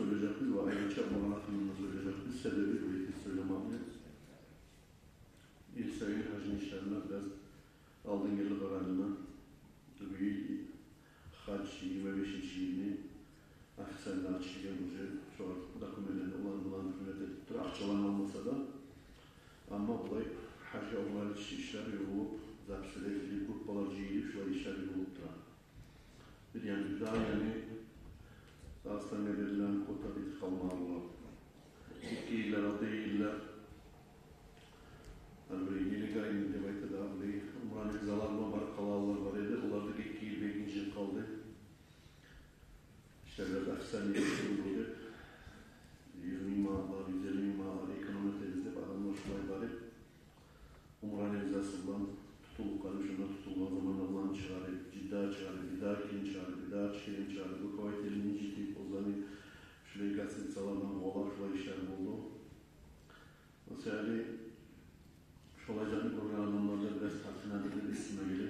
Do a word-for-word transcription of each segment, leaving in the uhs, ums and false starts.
сёйлежекбиз ва айрыча Умраны гьакъында сёйлежекбиз. Себеби бу гьакъда сёйлемекни, эл сайын гьажны ишлерине бираз алдын гелип къарайгъанда, бу йыл гьаж йигирма бешинчи йылны официально ачылгъан уже, шо документлени уланып, уланып гьюрмет этип тура, акъчаланы алмаса да. Амма булай гьажгъа, Умрагъа гетиш ишлери юрюлюп, записьлер этилип, группалар жыйылып, шулай ишлер юрюлюп тура. Бир янгы, бир дагъы янгы, Дагъыстандан берилген квота битип къалмагъа бола. Эки йыллар, алты йыллар, гьар бир нелегальный деп айта да, бир Умраны визалар булан барып къалагъанлар бар эди. Олар да эки йыл, бир йыл къалды. Ишлер официально ичинде деп, юз минг манатлар, юз элли минг манатлар экономить этебиз деп, адамлар шулай барып, Умраны визасы булан тутулуп къалып, шонда тутулгъан заманда буланы чыгъарып, Жиддагъа чыгъарып, бирдагъы кийин чыгъарып, бирдагъы кийин чыгъарып, Буковой телин инжитип, озаны шулай гостиницалардан къувалар, шулай ишлер болду. О саялы шолай затны гёрген адамлар да бираз тартынады деп эсиме геле.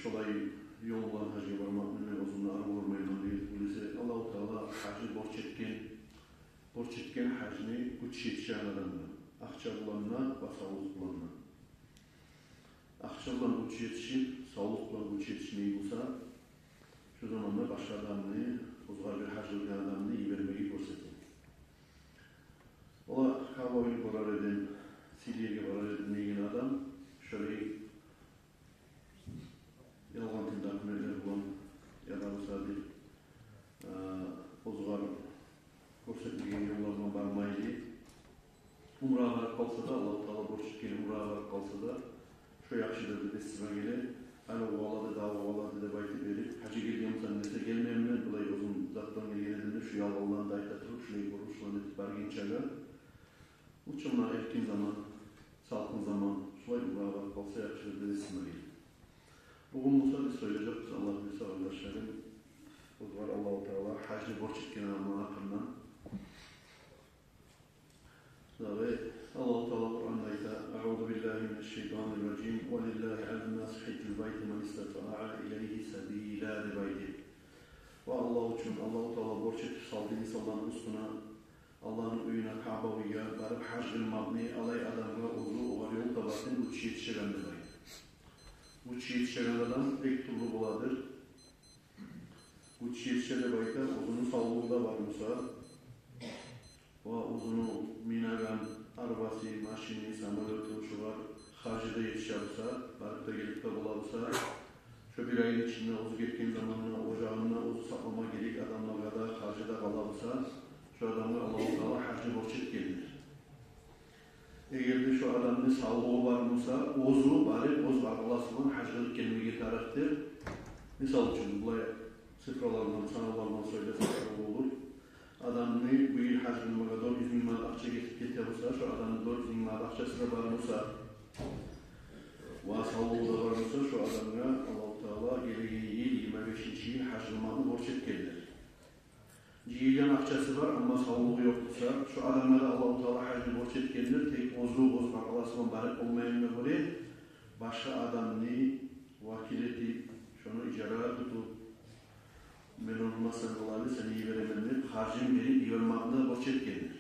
Шолай ёл булан гьажгъа бармакъны мен оьзюм де арив гёрмеймен. Неге тюгюл эсе, Аллагьу Таала гьажны борч этген, борч этген гьажны гючю етишген адамгъа, акъча булан да ва савлукъ булан да. Акъча булан гючю етишип, савлукъ булан гючю етишмей буса, шо заманда башгъа адамны, оьзгъар бир гьаж къылгъан адамны йибермеге гёрсете. Олар Каабаны гёрер эдим, Сириягъа барар эдим деген адам шолай ялгъан тил документлер булан, яда буса бир, э, оьзгъар гёрсетмеген ёллар булан бармайлы. Умрагъа барып къалса да, Аллагьу Таала борч этген Умрагъа барып къалса да, шо яхшыдыр деп эсиме геле. Гьали о къувалады, дагъы къувалады деп айтып берип, гьажгъа гелген бусанг десе, гелмеймен мен, булай оьзюм затдан гелген эдим деп, шо ялгъанланы да айта туруп, шулай къурушгъан этип баргъынчагъа, учунна эркин заман, салкъын заман, шулай Умрагъа барып къалса яхшыдыр деп эсиме геле. Бугюн буса биз сёйлежекбиз, Аллагь буюрса, къардашларым, оьзгъар Аллагьу Таала гьажны борч этген адамланы гьакъындан. Дагъы Аллагьу Таала Къуранда айта: «Аъузу биллагьи минаш-шайтанир-ражим. Ва лиллагьи аъла-ннаси гьажжул-байти ман истатаъа илайгьи сабила», — деп айтып. Ва Аллагь учун, Аллагьу Таала борч этип салды инсанланы уьстюне Аллагьны уьюне, Кааба уьйге барып гьаж къылмакъны, алай адамгъа оьзю огъар ёл табатын гючю етишеген деп айта. Гючю етишеген адам эки тюрлю боладыр. Гючю етише деп айта, оьзюню савлугъу да бар буса, ва оьзюню минеген арбасы, машини, самолёту, шогъар харжы да етише буса, барып да гелип де бола буса, шо бир айны ичинде оьзю гетген заманда ожагъын да оьзю сакълама герек адамлагъа да харжы да къала буса, шо адамгъа Аллагьу Таала гьажны борч этгендир. Эгер де шо адамны савлугъу бар буса, оьзю барып, оьз къаркъарасы булан гьаж къылып гелмеге тарыкъдыр. Мисал учун, булай цифралар булан, санавлар булан сёйлесек, болур. Адамны бу йыл гьаж къылмагъа дёрт юз минг манат акъча гетип гете буса, шо адамны дёрт юз минг манат акъчасы да бар буса, ва савлугъу да бар буса, шо адамгъа Аллагьу Таала гелеген йыл, йигирма бешинчи йыл гьаж къылмакъны борч этгендир. Жыйылгъан акъчасы бар, амма савлугъу ёкъ буса, шо адамгъа да Аллагьу Таала гьажны борч этгендир, тек оьзю оьз къаркъарасы булан барып болмайгъангъа гёре, башгъа адамны вакил этип, шону ижарагъа тутуп, «Мен ону масала къылайым, сени йиберемен», — деп, харжын берип йибермекни де борч этгендир.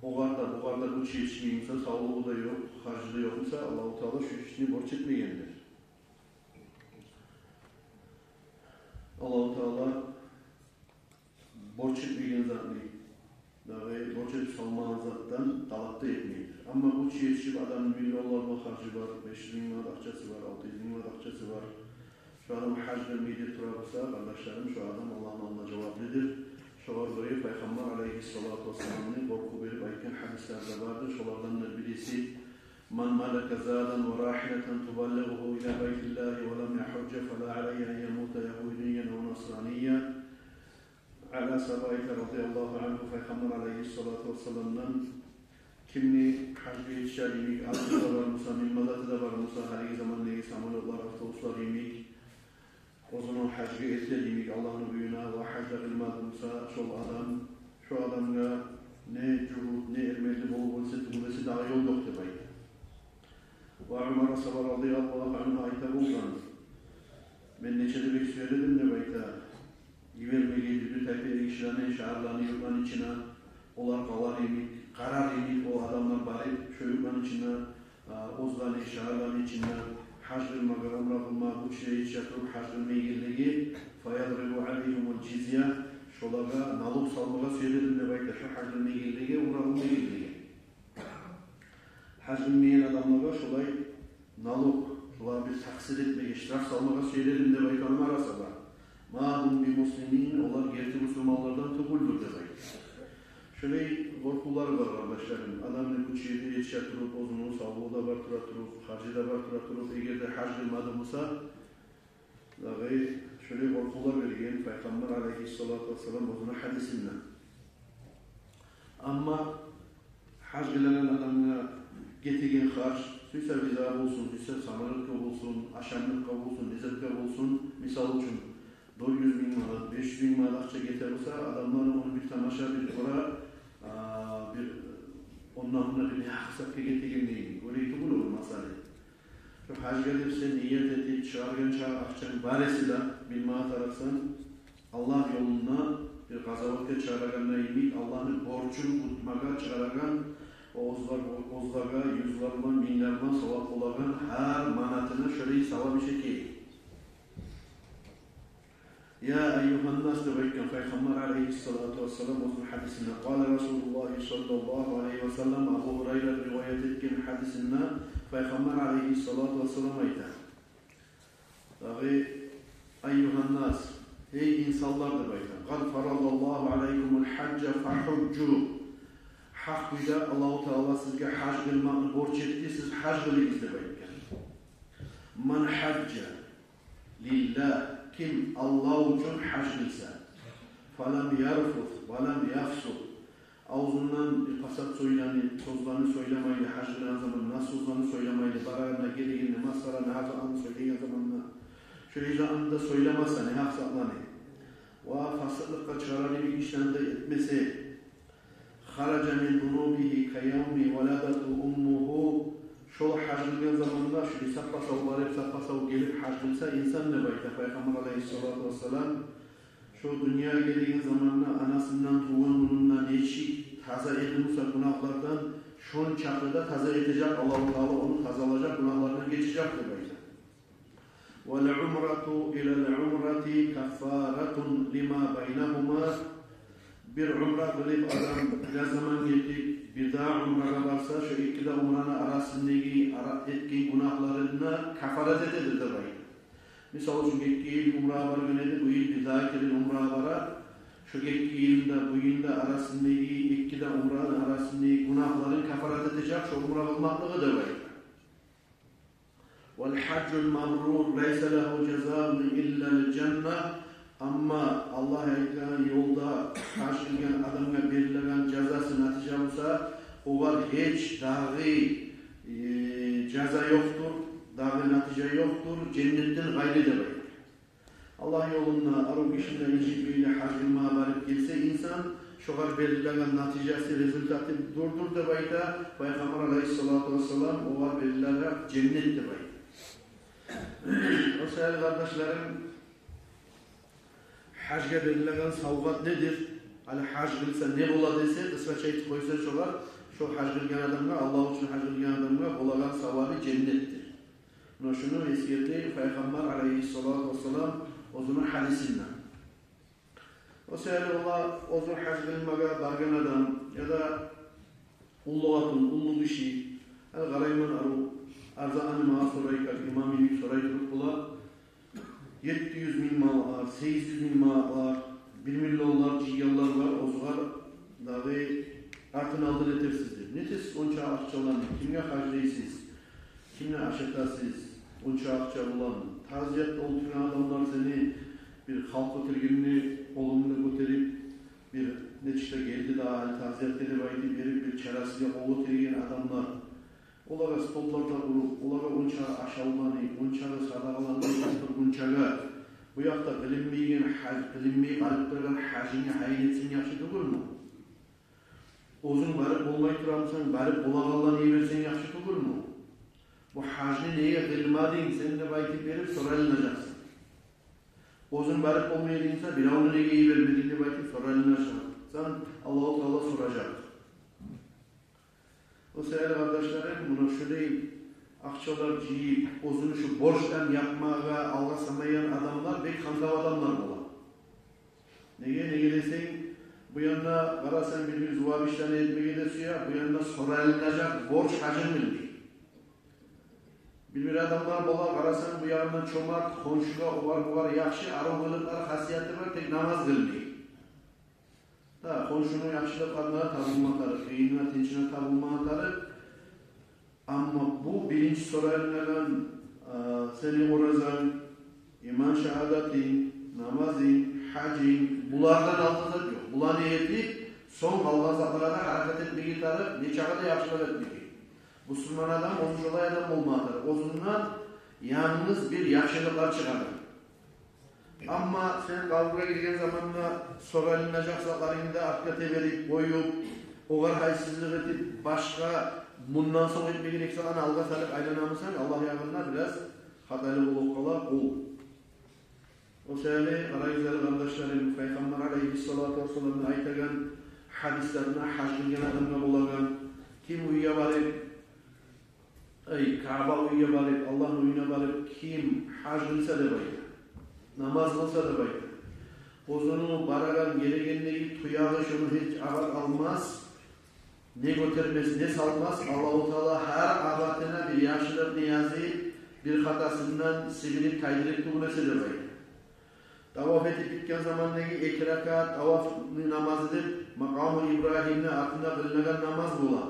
Огъар да, бугъар да гючю етишмей буса, савлугъу да ёкъ, харжы да ёкъ буса, Аллагьу Таала шо ишни борч этмегендир. Аллагьу Таала борч этмеген затны, дагъы борч этип салмагъан затдан талап да этмейдир. Амма гючю етишип, адамны миллионлар булан харжы бар, беш юз минг манат акъчасы бар, алты юз минг манат акъчасы бар, шо адам гьаж къылмай деп тура буса, къардашларым, шо адам Аллагьны алдында жаваплыдыр. Шогъар гёре Пайхаммар алайгьиссалату вассаламны къоркъув берип айтгъан гьадислер де бардыр. Шолардан да бириси: «Ман малака задан ва рагьилатан тубаллигъугьу ила байтиллагьи ва лам ягьужжа, фала алайгьи ан ямута ягьудиян ав насраният». Али асгьаба айта, радияллагьу ангьу, Пайхаммар алайгьиссалату вассаламдан: «Кимни гьажгъа етишер йимик аты да бар буса, минг манаты да бар буса, гьалиги замандагъы самолётлар, автобуслар йимик, оьзюню гьажгъа элтер йимик Аллагьны уьюне ва гьаж да къылмады буса, шол адам, шо адамгъа не жугьут, не эрмелли болуп оьлсе, тюгюл эсе, дагъы ёл ёкъ», — деп айта. Ва Умар асгьаба, радияллагьу ангьу, айта болгъан: «Мен нече де бек сюер эдим, — деп айта, — йибермеге бир-бир тайпа гишилени шагьарланы, юртланы ичине, олар къарар йимик, къарар йимик о адамлар барып, шо юртланы ичине, а, оьзлени шагьарланы ичине гьаж къылмагъа, умра къылмагъа, бу чилей иче туруп гьаж къылмай геллеге, фаядриба алайгьимул жизья, шолагъа налог салмагъа сюе эдим деп айта, шо гьаж къылмай геллеге, умра къылмай геллеге. Гьаж къылмайгъан адамлагъа шолай налог, шолагъа бир такъсир этмеге, штраф салмагъа сюе эдим деп айтгъан арасада. Ма гьум бимуслимин, олар герти бусурманлардан тюгюлдюр деп айта. Шолай къоркъувлар бар, къардашларым. Адамны бу чирде етише туруп, оьзюню савлугъу да бар тура туруп, харжы да бар тура туруп, эгер де гьаж къылмады буса, дагъы шолай къоркъувлар берген Пайхаммар алайгьиссалату вассалам оьзюню гьадисинде. Амма гьаж къылагъан адамгъа гетеген харж, сюйсе виза болсун, сюйсе самолётгъа болсун, ашамлыкъгъа болсун, лезетге болсун, мисал учун, дёрт юз минг манат, беш юз минг манат акъча гете буса, адамлар ону бир тамаша, бир къара, а, бир, ондан мунда бир не гьакъ-гьисапгъа гетеген дейми? Олай тюгюл о масъала. Шо гьажгъа деп сен ният этип чыгъаргъан чакъы акъчанг бар эсе де, билмеге тарыкъсан, Аллагь ёлунда бир къазаватгъа чыгъарагъанда йимик, Аллагьны борчун утмагъа чыгъарагъан, оьзлер-, оьзлеге юзлер булан, минглер булан савап болагъан гьар манатына шолай савап эсе экен. Я айюгьаннас деп айтгъан Пайхаммар алайгьиссалату вассалам оьзюню гьадисинде. Къала Расулуллагь саллаллагьу алайгьи ва саллам, Абу Гьурайра риваят этген гьадисинде Пайхаммар алайгьиссалату вассалам айта. Дагъы, айюгьаннас, гьей инсанлар деп айта. Къад фарадаллагьу алайкумул гьажжа фагьужжу. Гьакъ кюйде Аллагьу Таала сизге гьаж къылмакъны борч этди, сиз гьаж къылыгъыз деп айтгъан. Ман гьажжа лиллагь, ким Аллагь учун гьаж къылса, фалам ярфус ва лам яфсукъ, авзундан бир пасат сёзлени, сёзлени сёйлемейли, гьаж къылагъан заман нас сёзлени сёйлемейли, барагъанда, гелегенде, масала, не гьакъ затны сёйлеген заманда, шо гьаж затны да сёйлемесе, не гьакъ затланы, ва фасыкълыкъгъа чыгъарар йимик ишлени де этмесе, хаража мин зунубигьи каявми валадатгьу уммугьу. Шол гьаж къылгъан заманда шо саппа-сав барып, саппа-сав гелип гьаж къылса инсан деп айта Пайхаммар алайгьиссалату вассалам, шо дюньягъа гелеген заманда анасындан тувгъан гюнюнде нечик таза эди буса гюнагьлардан, шончакъы да таза этежек Аллагьу Таала, ону тазалажакъ, гюнагьлардан гечежек деп айта. Вал умрату илал умрати каффаратун лима байнагьума. Бир умра къылып адам, бираз заман гетип, бирдагъы умрагъа барса, шо эки де умраны арасындагъы ара-, этген гюнагьларына каффарат этедир деп айта. Мисал учун, гетген йыл умрагъа баргъан эди, бу йыл бирдагъы керен умрагъа бара. Шо гетген йылны да, бу йылны да арасындагъы, эки де умраны арасындагъы гюнагьларын каффарат этежек шо умра къылмакълыгъы деп айта. Вал гьажжул мабрур лайса лагьу жазаун иллал жанна. Амма Аллагь айтгъан ёлда гьаж къылгъан адамгъа берилеген жазасы, натижа буса, огъар гьеч дагъы, э, жаза ёкъдур, дагъы натижа ёкъдур, женнетден къайры деп айта. Аллагь ёлунда арив гишини инжитмейли гьаж къылмагъа барып гелсе инсан, шогъар берилеген натижасы, результаты дурдур деп айта Пайхаммар алайгьиссалату вассалам, огъар берилеген женнет деп айта. О саялы, къардашларым, гьажгъа берилеген савгъат недир? Гьали гьаж къылса не бола десе, къысгъача айтып къойса шогъар, шо гьаж къылгъан адамгъа, Аллагь учун гьаж къылгъан адамгъа болагъан савабы женнетдир. Муна шуну эсгерди Пайхаммар алайгьиссалату вассалам оьзюню гьадисинде. О саялы ола оьзю гьаж къылмагъа баргъан адам яда уллу къатын, уллу гиши, гьали къарайман, ару, арза аны магъа сорай, как имам йимик сорай туруп бола. Етти юз минг манат, сегиз юз минг манат, бир миллионлар жыйгъанлар бар, оьзюгер дагъы артын алдын этерсиз деп. Не этесиз онча акъчаланы, кимге харжлайсыз, кимни ашатасыз онча акъча булан? Тазиятда олтургъан адамлар сени бир халкъ гётергенни къолунг булан гётерип, бир нечик де гелди дагъы гьали тазиятгъа деп айтып берип, бир чарасызгъа къол гётерген адамлар. Олагъа столлар да къуруп, олагъа онча ашавланы, онча садагъаланы этип тургъунчагъа, бу якъда къылынмайгъан гьаж, къылынмай къалып тургъан гьажынгны гьайын этсенг яхшы тюгюлмю? Оьзюнг барып болмай турамысан, барып болагъанланы йиберсенг яхшы тюгюлмю? Бу гьажны неге къылмадынг сен деп айтып берип соралынажакъсан. Оьзюнг барып болмай эдинг буса, биревню неге йибермединг деп айтып соралынажакъ. Сен Аллагьу Таала соражакъ. О саялы, къардашларым, муна шулай акъчалар жыйып, оьзюню шу борчдан япмагъа алгъасамайгъан адамлар бек хантав адамлар бола. Неге, неге десенг, бу янда къарасанг, бир-бир зувап ишлени этмеге де сюе, бу янда соралынажакъ борч гьажын билмей. Бир-бир адамлар бола, къарасанг, бу ягъындан чомарт, хоншугъа, огъар-бугъар яхшы, арив къылыкълар, хасияты бар, тек намаз къылмай. Да, хоншуну яхшылыкъларына табулма тарыкъ, къыйынына, тынчына табулма тарыкъ. Амма бу биринчи соралынагъан, а, сени оразанг, иман шагьадатынг, намазынг, гьажынг, булардан алда зат ёкъ. Буланы этип, сонг къалгъан затлагъа да гьаракат этмеге тарыкъ, нечакъы да яхшылыкъ этмеге. Бусурман адам оьзю шолай адам болма тарыкъ. Оьзюнден янгыз бир яхшылыкълар чыгъагъан. Амма сен къабургъа гирген заманда соралынажакъ затларынгны да артгъа теберип къоюп, огъар гьайсызлыкъ этип, башгъа мундан сонг этме герек затланы алгъа салып айланамысан, Аллагь ягъында бираз хаталы болуп къала къул. О саялы, къарагъыз, къардашларым, Пайхаммар алайгьиссалату вассаламны айтагъан гьадислерине, гьаж къылгъан адамгъа болагъан: ким уьйге барып, эй, Каъба уьйге барып, Аллагьны уьюне барып, ким гьаж къылса деп айта, намаз къылса деп айта, оьзюню барагъан гелегендеги туягъы шону гьеч абат алмас, не гётермес, не салмас, Аллагьу Таала гьар абатына бир яхшылыкъны язып, бир хатасындан сибирип тайдырып тюгюл эсе деп айта. Таваф этип битген замандагъы эки ракаат тавафны намазы деп Макъаму Ибрагьимни артында къылынагъан намаз бола.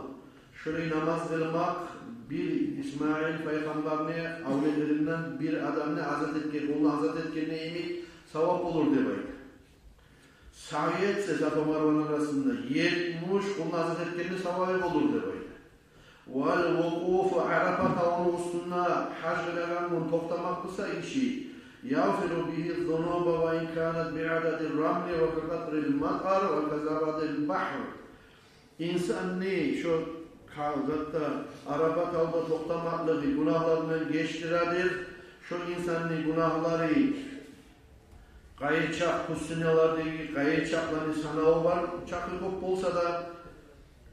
Шолай намаз къылмакъ бир Исмаил пайхаммарны авлетлеринден бир адамны азат этген, къулну азат этгенни йимик савап болур деп айта. Саъй этсе Сафа Марваны арасында, етмиш къулну азат этгенни савабы болур деп айта. Вал вукъуфу Арафа тавну уьстюнде гьаж къылагъан гюн токътамакъ буса гиши, ягъфиру бигьи ззунуба ва ин канат би ададир рамли ва ка къатрил матар ва ка забадил багьр. Инсанны шо ка-, затда, Арафа тавда токътамакълыгъы гюнагьларындан гечдиредир. Шо инсанны гюнагьлары къайырчакъ, пустынялардагъы къайырчакъланы санаву бар чакъы кёп болса да,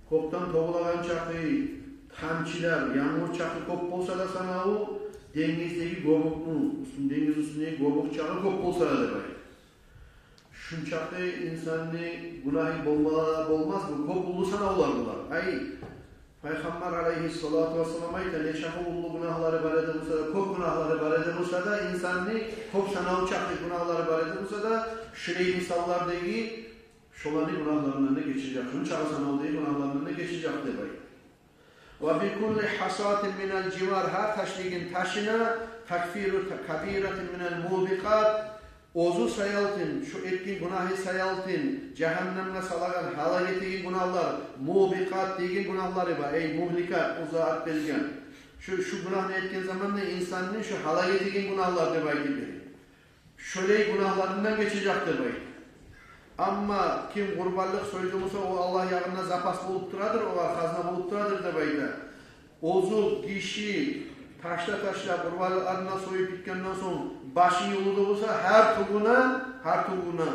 кёкден тёгюлеген чакъы тамчылар, янгур чакъы кёп болса да санаву, денгиздеги гёбюкню, уьстюн-, денгиз уьстюндеги гёбюк чакъы кёп болса да деп айта. Шунчакъы инсанны гюнагьы болма-, болмас, бу кёп уллу санавлар булар. Ай, Пайхаммар алайгьиссалату вассалам айта, нечакъы уллу гюнагьлары бар эди буса да, кёп гюнагьлары бар эди буса да, инсанны кёп санаву чакъы гюнагьлары бар эди буса да, шулай мисаллардагъы шоланы гюнагьларындан да гечежек, шунчакъы санавдагъы гюнагьларындан да гечежек деп айта. Ва би кулли гьасатин минал жибал, гьар ташлайгъан ташына, такфиру та-, кабиратин минал мубикъат, оьзю саялтын, шо этген гюнагьы саялтын, жагьаннемге салагъан, гьалак этеген гюнагьлар, мубикъат деген гюнагьлары бар, эй, мугьликат, оьзю ат берген. Шу, шу гюнагьны этген заманда инсанны шу гьалак этеген гюнагьлар деп айтып бере. Шолай гюнагьларындан гечежек деп айта. Амма ким къурбанлыкъ сойду буса, о Аллагь ягъында запас болуп турадыр, огъар хазна болуп турадыр деп айта. Оьзю гиши ташла-ташла къурбанлыкъларын союп битгенден сонг башын юлуду буса, гьар тюгюне, гьар тюгюне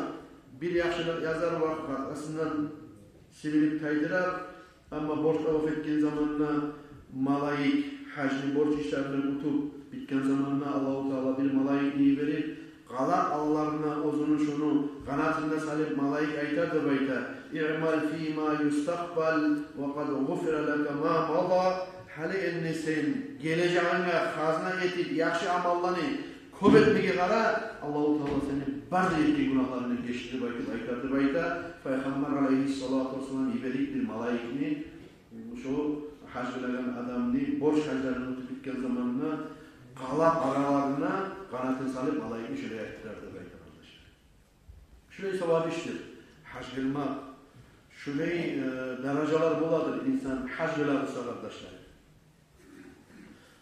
бир яхшылыкъ язар ва аркъасындан сибирип тайдырар. Амма борч таваф этген заманда малайик, гьажны борч ишлерин кютюп битген заманда Аллагьу Таала бир малайикни йиберип, къалап алларына оьзюню шону къанатына салып, малайик айтар деп айта: «Иъмал фима юстакъбал ва къад гъуфира лака ма мада». Гьали энни сен гележегинге хазна этип, яхшы амалланы кёп этмеге къара, Аллагьу Таала сени бары да этген гюнагьларынгны гечди деп айтып, айтар деп айта. Пайхаммар алайгьиссалату вассалам йиберип бир малайикни, шо гьаж къылагъан адамны борч гьажларын кютюп битген заманда къалап араларына къанатын салып, малайикни шолай айтдырар деп айта, къардашлар. Шолай савап ишдир гьаж къылмакъ. Шолай, э, даражалар боладыр инсан гьаж къыла буса, къардашлар.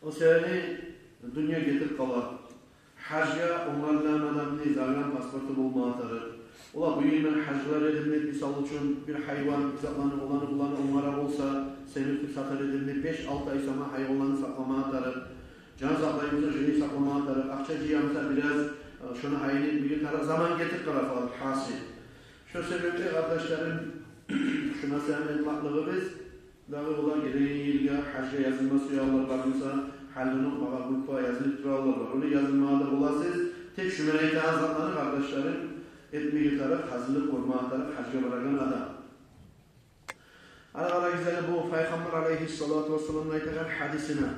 О саялы дюнья гетип къала. Гьажгъа онгарылгъан адамны загран паспорту болма тарыкъ. Ола бу йылны гьаж къылар эдим деп, мисал учун, бир гьайван, бир затланы, оланы, буланы онгара буса, семиртип сатар эдим деп, беш-алты ай сама гьайванланы сакълама тарыкъ. Жан сакълай буса, жаны сакълама тарыкъ. Акъча жыя буса, бираз Шону гьайын этмеге тарыкъ заман гетип къала, фал хасил. Шо себепли, къардашларым, шуну саялы айтмакълыгъыбыз, дагъы олар гелеген йылгъа гьажгъа язылма сюе олар бар буса, гьалиден магъа группагъа язылып тура олар бар. Ону язылмагъа да боласыз. Тек шу мен айтагъан затланы, къардашларым, этмеге тарыкъ, гьазирлик гёрмеге тарыкъ гьажгъа барагъан адам. Ана къарагъыз гьали бу Пайхаммар алайгьиссалату вассаламны айтагъан гьадисине: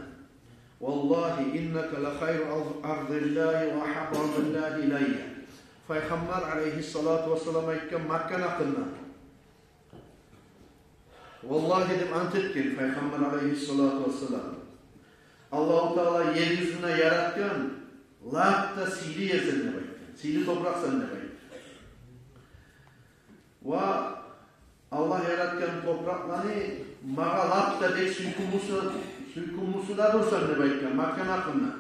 «Валлагьи, иннака ла хайру арз-, арзиллагьи ва агьаббу арзиллагьи илаййа». Пайхаммар алайгьиссалату вассалам айтгъан Макканы гьакъында. «Валлагьи», – деп ант этген Пайхаммар алайгьиссалату вассалам, Аллагьу Таала ер юзюнде яратгъан лап да сыйлы ер сен деп айтгъан, сыйлы топуракъ сен деп айтгъан. Ва Аллагь яратгъан топуракъланы магъа лап да бек сюйкюмлюсю, сюйкюмлюсю де дюрсен деп айтгъан Макканы гьакъында.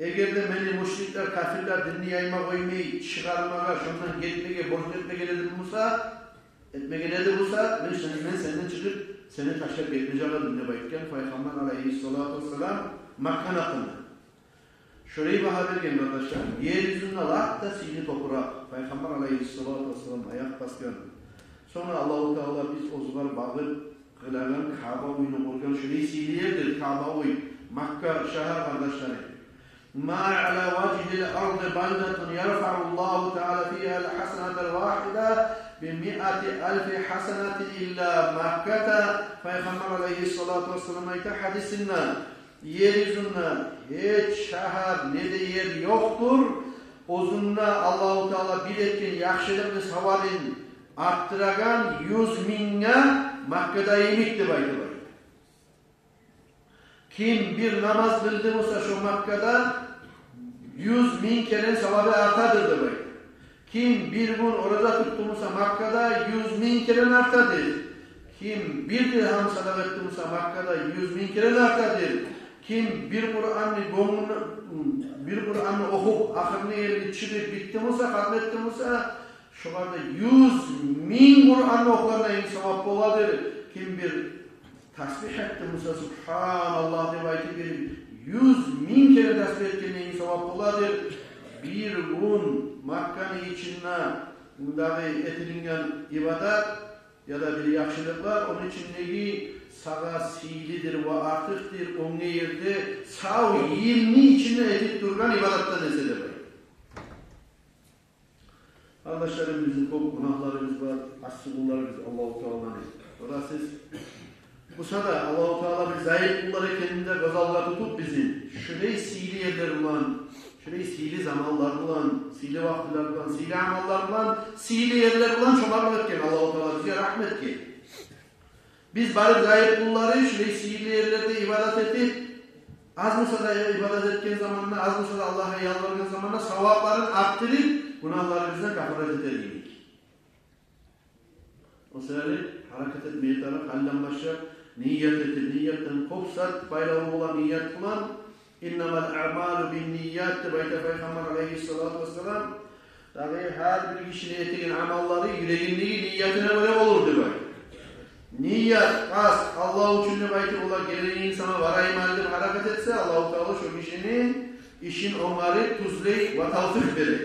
Эгер де мени мушриклер, капирлер динни яйма къоймай, чыгъармагъа, шондан гетмеге борчлу этмеген эди буса, этмеген эди буса, мен сен-, мен сенден чыгъып, сени ташлап гетмежек эдим деп айтгъан Пайхаммар алайгьиссалату вассалам Макканы гьакъында. Шолай багьа берген, къардашлар, ер юзюнде лап да сыйлы топуракъ, Пайхаммар алайгьиссалату вассалам аякъ басгъан. Сонг Аллагьу Таала биз оьзюгер багъып къылагъан Каъба уьйню къургъан, шолай сыйлы ердир Каъба уьй, Макка шагьар, къардашларым. «Ма ала важгьил арзи балдатун ярфауллагьу таала фигьал хасанатал вагьида би миати алфи хасанатин илла Макката». Пайхаммар алайгьиссалату вассалам айта гьадисинде: ер юзюнде гьеч шагьар, не де ер ёкъдур, оьзюнде Аллагьу Таала бир этген яхшылыкъны савабын артдырагъан юз мингге Маккада йимик деп айтып айта. Ким бир намаз къылды буса шо Маккада, юз минг керен савабы артадыр деп айта. Ким бир гюн ораза тутду буса Маккада, юз минг керен артадыр. Ким бир диргьам садакъа этди буса Маккада, юз минг керен артадыр. Ким бир Къуранны гёнгюн-, бир Къуранны охуп, ахырына ерли чыгъып битди буса, хатм этди буса, шогъар да юз минг Къуранны охугъанда йимик савап боладыр. Ким бир тасбигь этди буса, «Субгьаналлагь» деп айтып берип, юз минг керен тасбигь этгенде йимик савап боладыр. Бир гюн Макканы ичинде дагъы этилинген ибадат яда бир яхшылыкълар, ону ичиндеги сагъа сыйлыдыр ва артыкъдыр оьнге ерде сав йылны ичинде этип тургъан ибадатдан эсе деп айта. Къардашларым, бизин кёп гюнагьларыбыз бар, асси къулларыбыз Аллагьу Тааланы. Гёресиз, буса да Аллагьу Таала биз зайып къуллар экенни де гёз алгъа тутуп бизин, шулай сыйлы ерлер булан, шулай сыйлы заманлар булан, сыйлы вакътилер булан, сыйлы амаллар булан, сыйлы ерлер булан чомартлыкъ этген Аллагьу Таала, бизге рагьмат этген. Биз барып зайып къуллары шулай сыйлы ерлерде ибадат этип, аз буса да ибадат этген заманда, аз буса да Аллагьгъа ялбаргъан заманда савапларын артдырып, гюнагьларыбыздан кафарат этер эдик. О саялы гьаракат этмеге тарыкъ, гьалиден башлап ният этип, ниятдан кёп зат байлавлу бола ният булан. «Иннамал аъмалу бинният», – деп айта Пайхаммар алайгьиссалату вассалам. Дагъы гьар бир гишини этеген амаллары юрегиндеги ниятына гёре болур деп айта. Ният, къаст, Аллагь учун деп айтып, олар гелеген йыл сама барайым гьали деп гьаракат этсе, Аллагьу Таала шо гишини ишин онгарып, тюзлей ва тавфикъ бере.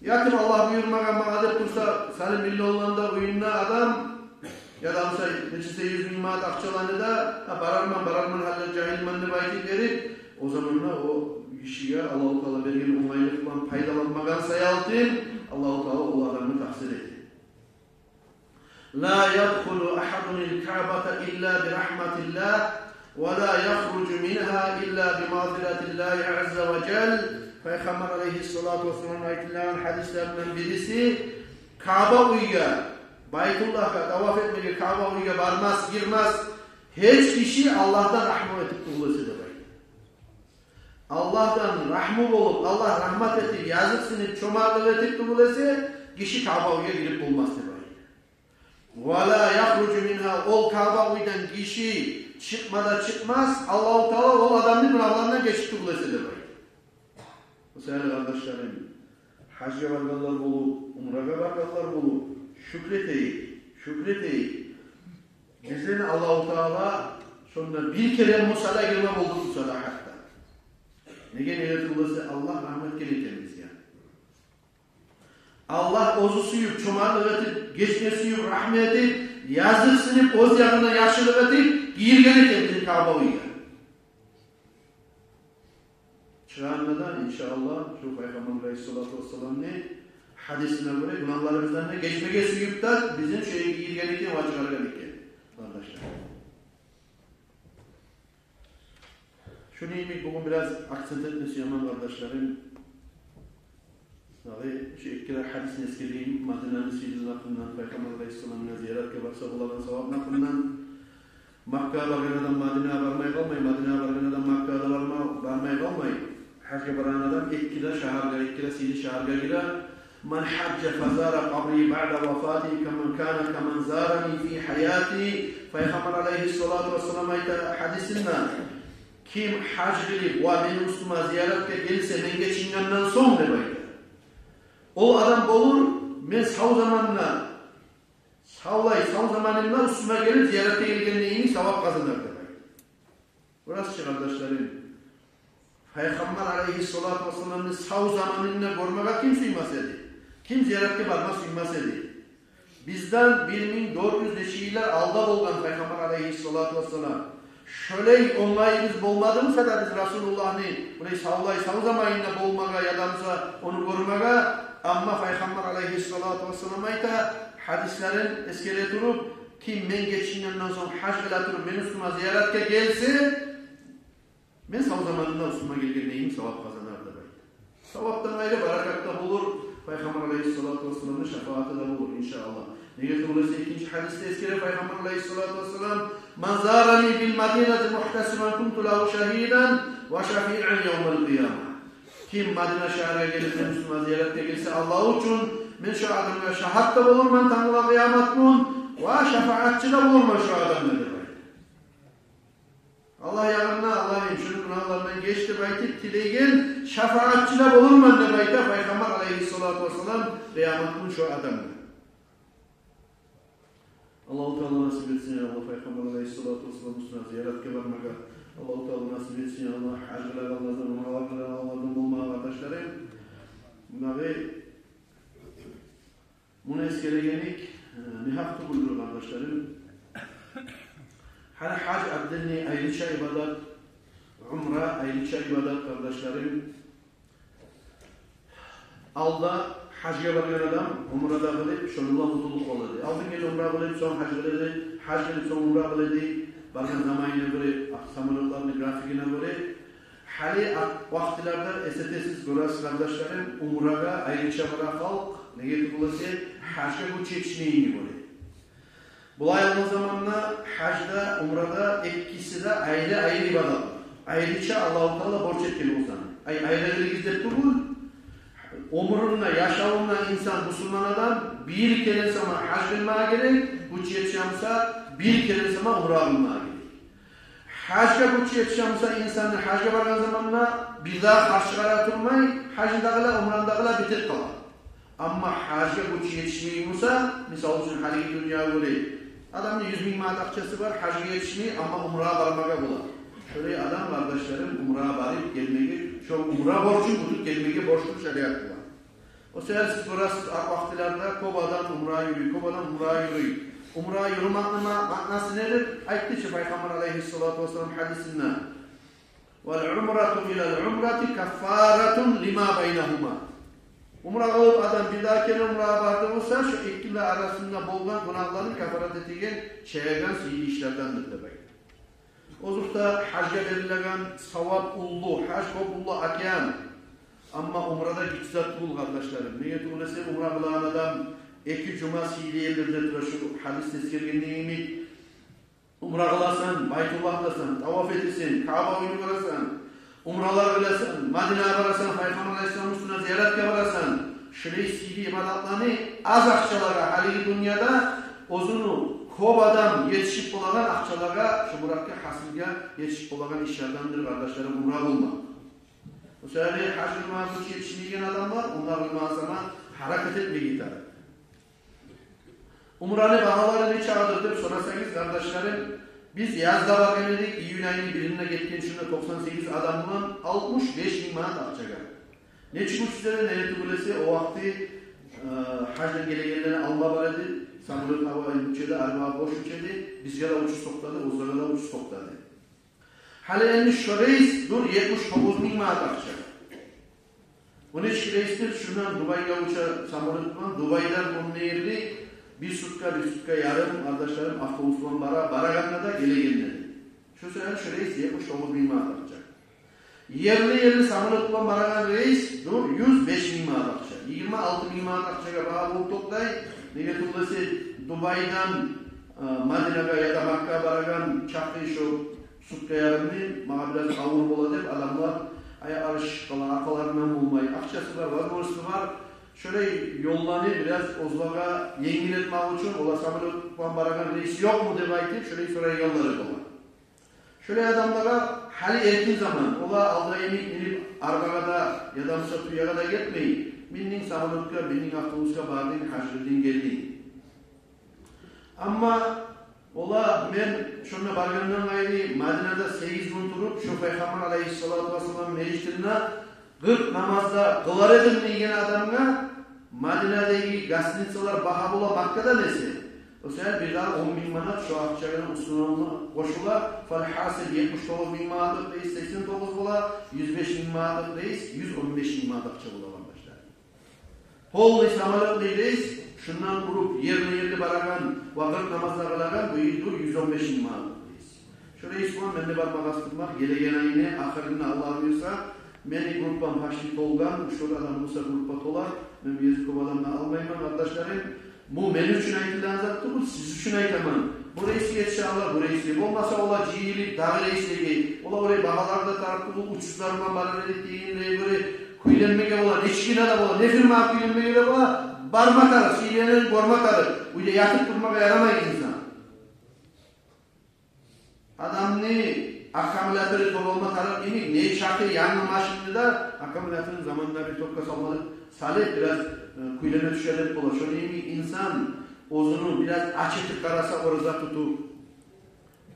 Ятим, Аллагь буюрмагъан магъа деп турса, саны миллионланы да уьюнде адам, яда буса нечесе юз минг манат акъчаланы да, «Гьа, барарман, барарман, гьали жагьилмен», – деп айтып берип, о заманда о гишиге Аллагьу Таала берген онгайлыкъ булан пайдаланмагъан саялы, Аллагьу Таала о адамны такъсир эте. «Ла ядхулу агьадун ал-Каъбата илла би рагьматиллагь, ва ла яхружу мингьа илла би магъфиратиллагьи азза ва жалла». Пайхаммар алайгьиссалату вассаламны айтылагъан гьадислеринден бириси: Каъба уьйге, Байтуллагьгъа, таваф этмеге Каъба уьйге бармас, гирмес гьеч гиши Аллагьдан рагьму этип тюгюл эсе деп айта. Аллагьдан рагьму болуп, Аллагь рагьмат этип, языкъсынып, чомартлыкъ этип тюгюл эсе, гиши Каъба уьйге гирип болмас деп айта. «Ва ла яхружу мингьа», ол Каъба уьйден гиши чыкъма да чыкъмас, Аллагьу Таала ол адамны гюнагьларындан гечип тюгюл эсе деп айта. О саялы, къардашларым, гьажгъа баргъанлар болуп, умрагъа баргъанлар болуп, шюкюр этейик, шюкюр этейик. Бизин Аллагьу Таала шонда бир керен буса да гирме болдурду буса да гьатта. Неге, неге тюгюл эсе, Аллагь рагьмат этген экен бизге. Аллагь оьзю сююп, чомартлыкъ этип, гечме сююп, рагьмат этип, языкъсынып, оьз ягъына яхшылыкъ этип гийирген экен бизин Каъба уьйге. Чыгъагъанда да, иншааллагь, шу Пайхаммар алайгьиссалату вассаламны гьадисине гёре, гюнагьларыбыздан да гечмеге сююп де, бизин шу ерге гийирген экен ва чыгъаргъан экен, къардашлар. Шуну йимик бугюн бираз акцент этме сюемен, къардашларым. Дагъы шу эки де гьадисни эсгерейим. Мадинаны сыйлылыгъы гьакъындан, Пайхаммар алайгьиссаламны зияратгъа барса болагъан савабы гьакъындан. Маккагъа баргъан адам Мадинагъа бармай къалмай, Мадинагъа баргъан адам Маккагъа да барма-, бармай къалмай. Гьажгъа барагъан адам эки де шагьаргъа, эки де сыйлы шагьаргъа гире. من حج فزار قبري بعد وفاتي كمن كان كمن زارني في حياتي. Пайхаммар алайгьиссалату вассалам айта гьадисинде: ким гьаж къылып ва мени уьстюме зияратгъа гелсе мен гечингенден сонг, деп айта, ол адам болур мен сав заманымда, савлай сав заманымда уьстюме гелип зияратгъа гелгенни йимик савап къазанар, деп айта. Бурасы чы, къардашларым, Пайхаммар алайгьиссалату вассаламны сав заманында гёрмеге ким сюймес эди? Ким зияратгъа барма сюймес эди? Бизден бир минг дёрт юз нече йыллар алда болгъан Пайхаммар алайгьиссалату вассалам. Шолай онгайыбыз болмады буса да биз Расулуллагьны булай савлай сав заманында болмагъа яда буса ону гёрмеге, амма Пайхаммар алайгьиссалату вассалам айта, гьадислерин эсгере туруп, ким мен гечингенден сонг гьаж къыла туруп мени уьстюме зияратгъа гелсе, мен сав заманымда уьстюме гелгенни йимик савап къазанар, деп айта. Савапдан къайры баракат да болур, Пайхаммар алайгьиссалату вассаламны шафааты да болур, иншааллагь. Неге тюгюл эсе экинчи гьадисде эсгере Пайхаммар алайгьиссалату вассалам: من زارني بالمدينة محتسبا كنت له شهيدا وشفيعا يوم القيامة. Ким Мадина шагьаргъа гелип мени уьстюме зияратгъа гелсе Аллагь учун, мен шо адамгъа шагьат да болурман тангала къыямат гюн ва шафагьатчы да болурман шо адамгъа, деп айта. Аллагь ягъында, Аллагьым, шуну гюнагьларындан геч деп айтып тилейген, шафагьатчы да болурман деп айта Пайхаммар алайгьиссалату вассалам къыямат гюн шо адамгъа. Аллагьу Таала насип этсин, я Аллагь, Пайхаммар алайгьиссалату вассалам уьстюне зияратгъа бармагъа. Аллагьу Таала насип этсин, я Аллагь, гьаж къылагъанлардан, умра къылагъанлардан болмагъа, къардашларым. Муна бу Муну эсгерегенлик, э, негьакъ тюгюлдюр, къардашларым. Гьали гьаж отдельный айрыча ибадат, умра айрыча ибадат, къардашларым. Алда гьажгъа баргъан адам умра да къылып, шону булан къутулуп къала эди. Алдын геле умра къылып, сонг гьаж къыла эди, гьаж къылып, сонг умра къыла эди. Баргъан заманына гёре, самолётланы графигине гёре. Гьали вакътилерде эс этесиз, гёресиз, къардашларым, умрагъа айрыча бара халкъ, неге тюгюл эсе гьажгъа гюч етишмейгенни гёре. Булай алгъан заманда гьаж да, умра да, экиси де айры-айры ибадатлар. Айрыча Аллагьу Таала борч этген оьзлени. Ай, айры къылыгъыз деп тюгюл. Оьмюрюнде, яшавунда инсан, бусурман адам бир керен сама гьаж къылмагъа герек, гюч етише буса, бир керен сама умра къылмагъа герек. Гьажгъа гюч етише буса инсанны, гьажгъа баргъан заманда бир дагъы харж чыгъара турмай, гьажны да къыла, умраны да къыла, битип къала. Амма гьажгъа гюч етишмей буса, мисал учун, гьалиги дюньягъа гёре, адамны юз минг манат акъчасы бар, гьажгъа етишмей, амма умрагъа бармагъа бола. Шолай адам, къардашларым, умрагъа барып гелмеге, шо умра борчун кютюп гелмеге борчлу шариат булан. О себепсиз гёресиз, а вакътилерде кёп адам умрагъа юрюй, кёп адам умрагъа юрюй. Умрагъа юрюмекни ма-, маънасы недир? Айтды чы Пайхаммар алайгьиссалату вассалам гьадисинде: والعمرة إلى العمرة كفارة لما بينهما. Умра къылып адам бир дагъы керен умрагъа барды буса, шо эки де арасында болгъан гюнагьларын кафарат этеген, чайгъан сыйлы ишлердендир деп айта. Озокъда, гьажгъа берилеген савап уллу, гьаж кёп уллу океан. Амма умра да гиччи зат тюгюл, къардашларым. Неге тюгюл эсе, умра къылагъан адам эки жума сыйлы ерлерде тура, шу гьадисде эсгерген йимик. Умра къыласан, Байтуллагьдасан, таваф этесен, Каъба уьйню гёресен, умралар къыласан, Мадинагъа барасан, Пайхаммар алайгьиссаламны уьстюне зияратгъа барасан, шулай сыйлы ибадатланы аз акъчалагъа, гьалиги дюньяда оьзюню кёп адам етишип болагъан акъчалагъа, шумуракъгъа, гьасилге етишип болагъан ишлердендир, къардашларым, умра къылмакъ. О себепли гьаж къылмагъа гюч етишмейген адамлар, онда къылмагъа сама гьаракат этмеге тарыкъ. Умраны багьалары нечакъыдыр деп сорасагъыз, къардашларым, Биз язда баргъан эдик, июнь айны биринде гетген шунда токъсан сегиз адам булан алтмыш беш минг манат акъчагъа. Нечик учуз эди, неге тюгюл эсе, о вакъти, э, гьаждан гелегенлени алма бар эди, самолёт гьава учу эди, аэропорт бош учу эди, бизге де учуз токътады, оьзлеге де учуз токътады. Гьали энни шо рейс дюр етмиш тогъуз минг манат акъча. Он уьч рейсдир шундан Дубайгъа уча самолёт булан, Дубайдан онда ерли бир сутка, бир сутка ярым, къардашларым, автобус булан бара, барагъанда да, гелегенде де. Шо саялы шо рейс етмиш тогъуз минг манат акъча. Ерли-ерли самолёт булан барагъан рейс дюр юз беш минг манат акъча. Йигирма алты минг манат акъчагъа багъа болуп токътай. Неге тюгюл эсе, Дубайдан, э, Мадинагъа яда Маккагъа барагъан чакъы шо сутка ярымны магъа бираз авур бола деп, адамлар аякълары шишип къала, аркъаларындан болмай. Акъчасы бар, возможности бар. Шолай ёлланы бираз оьзлеге енгил этмек учун, олар самолёт булан барагъан рейс ёкъму деп айтып, шолай сорайгъанлары бола. Шолай адамлагъа гьали эркин заман, олар алда йимик минип арбагъа да, яда буса тюегъа да гетмей, миндинг самолётгъа, миндинг автобусгъа, бардынг, гьаж къылдынг, гелдинг. Амма олар, мен шонда баргъандан къайры, Мадинада сегиз гюн туруп, шо Пайхаммар алайгьиссалату вассалам межитинде къыркъ намаз да къылар эдим деген адамгъа Мадинадагъы гостиницалар багьа бола Маккадан эсе. О саялы бирдагъы он минг манат шо акъчагъа уьстюне къошула. Фалгьасил, етмиш тогъуз минг манатлыкъ рейс сексен тогъуз бола, юз беш минг манатлыкъ рейс юз он беш минг манат акъча бола, къардашлар. Полный самолётный рейс, шундан уруп, ерли-ерли барагъан ва къыркъ намаз да къылагъан, бу йыл юз он беш минг манатлыкъ рейс. Шо рейс булан мен де барма къастым бар. Гелеген айны ахырында, Аллагь буюрса, мени группам почти толгъан, уьч-дёрт адам буса группа толар. Мен бу ерде кёп адамны алмайман, къардашларым. Бу мен учун айтылгъан зат тюгюл, сиз учун айтаман. Бу рейсге етише алар, бу рейсге. Болмаса олар жыйылып дагъы рейслеге. Олар олай багьалар да тарыкъ тюгюл, учузлар булан барар эдик дегенлеге гёре кюйленмеге бола, нечик де бола, не фирмагъа кюйленмеге де бола. Барма тарыкъ, сыйлыланы гёрме тарыкъ. Уьйде ятып турмагъа ярамай инсан. Адамны аккумулятору тёк болма тарыкъ йимик, не чакъы янгы машинни де аккумуляторун заманында бир тёкге салмадыкъ, салып бираз, э, кюйленме тюше деп бола. Шону йимик инсан оьзюню бираз ач этип къараса, ораза тутуп,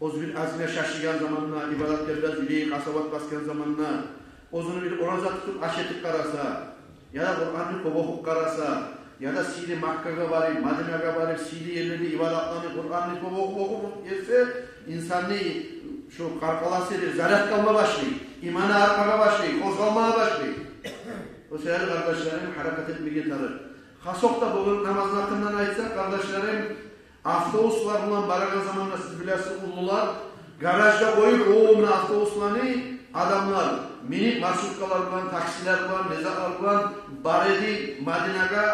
оьзю бир азгъына шашыгъан заманда, ибадатгъа бираз юреги къасават басгъан заманда, оьзюню бир ораза тутуп ач этип къараса, яда Къуранны кёп охуп къараса, яда сыйлы Маккагъа барып, Мадинагъа барып, сыйлы ерлерде ибадатланып, Къуранны кёп охуп, охуп гелсе, инсанны шо къаркъарасы бир зарядка алма башлай, иманы артмагъа башлай, къозгъалмагъа башлай. О саялы, къардашларым, гьаракат этмеге тарыкъ. Хасокъда бугюн намазны гьакъындан айтсакъ, къардашларым, автобуслар булан барагъан заманда, сиз билесиз, уллулар гаражда къоюп, о муна автобусланы, адамлар минип, маршруткалар булан, таксилер булан, не затлар булан бар эди Мадинагъа,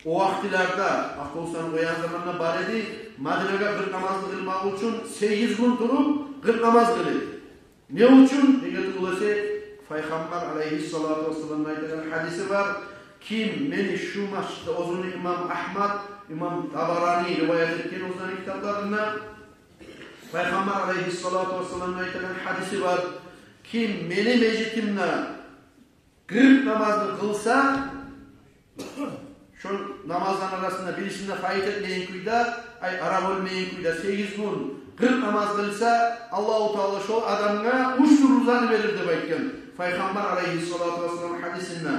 о вакътилерде автобусланы къоягъан заманда бар эди Мадинагъа къыркъ намазны къылмакъ учун, сегиз гюн туруп къыркъ намаз къыла эди. Не учун? Неге тюгюл эсе, Пайхаммар алайгьиссалату вассаламны айтагъан гьадиси бар. Ким мени шу межитде, оьзюню имам Агьмад, имам Табарани риваят этген оьзлени китапларында, Пайхаммар алайгьиссалату вассаламны айтагъан гьадиси бар. Ким мени межитимде къыркъ намазны къылса, шо намазланы арасында бирисин де къайт этмейген кюйде, ай, ара бёлмейген кюйде сегиз гюн къыркъ намаз къылса, Аллагьу Таала шо адамгъа уьч тюрлю затны берир деп айтгъан Пайхаммар алайгьиссалату вассалам гьадисинде.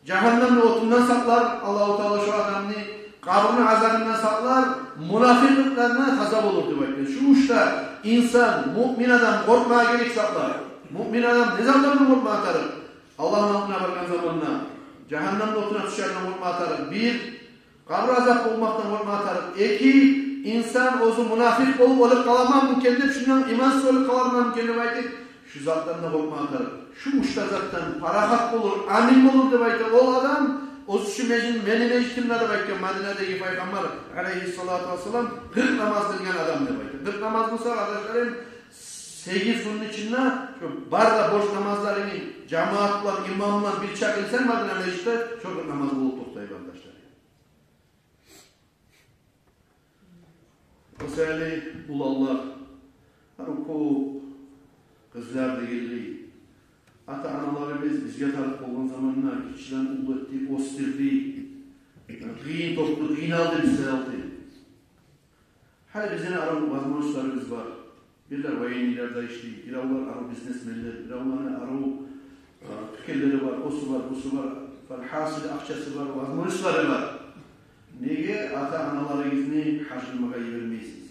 Жагьаннемни отундан сакълар Аллагьу Таала шо адамны, къабурну азабындан сакълар, мунапикълыкъларындан таза болур деп айтгъан. Шу уьч де инсан, муъмин адам къоркъмагъа герек затлар. Муъмин адам не затлардан къоркъмагъа тарыкъ? Аллагьны алдына баргъан заманда жагьаннемни отуна тюшерден къоркъмагъа тарыкъ. Бир, къабур азап болмакъдан къоркъмагъа тарыкъ. Эки, инсан оьзю мунапикъ болуп оьлюп къаламанмы экен деп, шундан имансыз оьлюп къаларманмы экен деп айтып, шу затдан да къоркъмагъа тарыкъ. Шу уьч де затдан парахат болур, амин болур деп айта ол адам, оьзю шу межит, мени межитимде деп айтгъан Мадинадагъы Пайхаммар алайгьиссалату вассалам, къыркъ намаз къылгъан адам деп айта. Къыркъ намаз буса, къардашларым, сегиз гюнню ичинде шо бар да борч намазларынгны жамаат булан, имам булан бирче къылсанг Мадина межитде, шо къыркъ намаз болуп токътай, къардашлар. О саялы, уланлар, гьар кёп къызлар дегенлей, ата-аналарыбыз бизге тарыкъ болгъан заманда гиччиден уллу этди, оьсдюрдю, къыйын токъду, къыйналды бизге алды. Гьали бизин арив возможностьларыбыз бар. Бирлер военныйларда ишлей, биревлер арив бизнесменлер, биревлени арив, э, тюкенлери бар, осу бар, бусу бар, фалхасил, акъчасы бар, возможностьлары бар. Неге ата-аналарыгъызны гьаж къылмагъа йибермейсиз?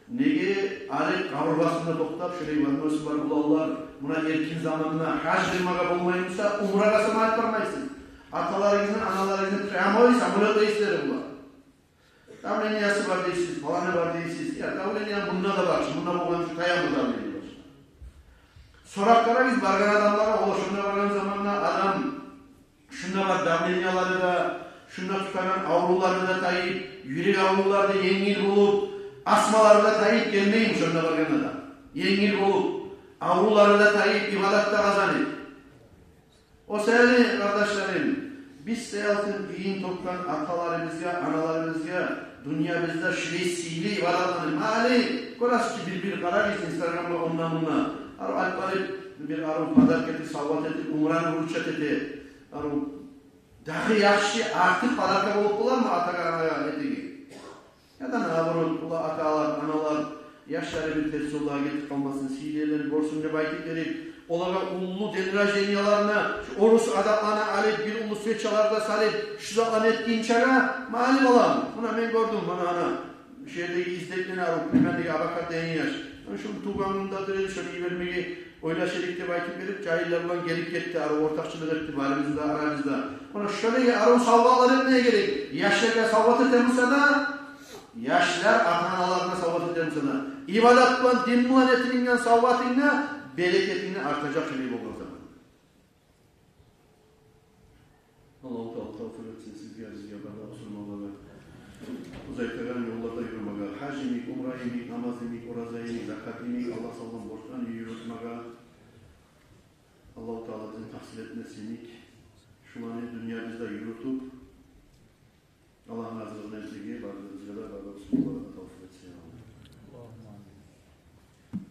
Неге гьали къабур басында токътап, шолай возможностьлар бар уланлар, муна эркин заманда гьаж къылмагъа болмай буса, умрагъа сама алып бармайсыз? Аталарыгъызны, аналарыгъызны прямой самолёт рейслери булар. Давлениясы бар дейсиз, паланы бар дейсиз. Я, давление мунда да бар чы, мунда болгъан чы, таямы давление бар чы. Сорап къарагъыз баргъан адамлагъа, олар шонда баргъан заманда адам шунда бар давлениялары да, шунда тутагъан аврувлары да тайып, юрек аврувлары да енгил болуп, астмалары да тайып гелмейми шонда баргъан адам? Енгил болуп, аврувлары да тайып, ибадат да къазанып. О саялы, къардашларым, биз саялтын къыйын тёкген аталарыбызгъа, аналарыбызгъа дюньябызда шулай сыйлы ибадатланы, гьали гёресиз чи, бир-бир къарагъыз Инстаграмгъа, онда-мунда, арив алып барып, бир арив подарок этип, савгъат этип, умраны вручать эте. Арив, дагъы яхшы, артыкъ подарок болуп болармы атагъа, анагъа этеген? Я да наоборот, уллу аталар, аналар, яшлары бир терс ёллагъа гетип къалмасын, сыйлы ерлени гёрсюн деп айтып берип, олагъа уллу день рожденияларына, шу орус адамланы алып, бир уллу свечалар да салып, шу затланы этгинчеге, мали балам, муна мен гёрдюм, муна, ана, шу ердеги Издекни арив, племянниги Абакар деген яш. Муна шуну тувгъан гюнюндедир, шуну йибермеге ойлаша эдик деп айтып берип, жагьиллер булан гелип гетди, арив ортакъчылыкъ этди барыбызны да арабызда. Муна шолай арив савгъатлар этмеге герек. Яшлагъа савгъат этемисен де, яшлар ата-аналарына савгъат этемисен де, ибадат булан, дин булан этилинген савгъатынгны берекетингни артажакъ шолай болгъан заман. Аллагьу Таала тавфикъ этсин сизге, бизге, бары да бусурманлагъа. Биз айтагъан ёлларда юрюмеге, гьаж йимик, умра йимик, намаз йимик, ораза йимик, закат йимик, Аллагь салгъан борчланы юрютмеге. Аллагьу Таала бизин тахсил этмесин йимик. Шуланы дюньябызда юрютюп, Аллагьны разилигин этмеге, бары да бизге де, бары да бусурманлагъа.